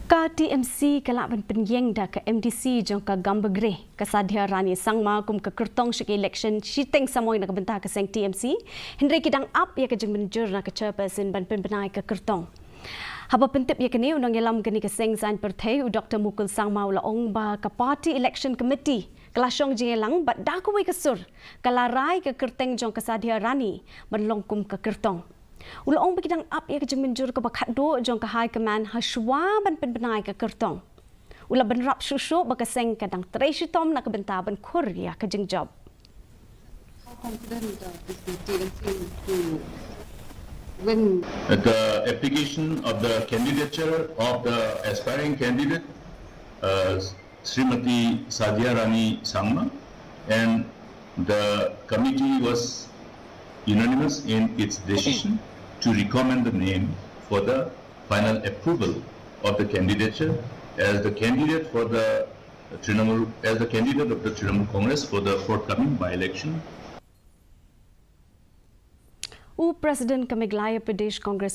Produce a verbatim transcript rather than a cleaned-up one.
Ka T M C ka lah ban pynïeng da ka M D C jong ka Gambegre, ka Sadhya Rani Sangma, kum ka kyrtong sha ka election shiteng samoi na ka bynta ka seng T M C, hynrei ki dang ap ïa ka jingmynjur na ka chairperson ban pynbna ïa ka kyrtong. Haba pyntip ïa kane, u nongïalam kane ka seng saiñ pyrthei, u Doktor Mukul Sangma, u la ong ba ka party election committee ka la shong jingïalang bad da kawei ka sur ka la rai ka kyrteng jong ka Sadhya Rani ban long kum ka kyrtong. U la ong ba ki dang ap ïa ka jingmynjur kaba khatduh jong ka High Command ha shuwa ban pynbna ïa ka kyrtong. U la bynrap shuh shuh ba ka seng ka dang trei shitom na ka bynta ban khur ïa ka jingjop. How confident uh, is the T M C to win? The application of the candidature of the aspiring candidate, uh, Srimati Sadhya Rani Sangma, and the committee was unanimous in its decision to recommend the name for the final approval of the candidature as the candidate for the Trinamool, as the candidate of the Trinamool Congress for the forthcoming by-election. U President ka Meghalaya Pradesh Congress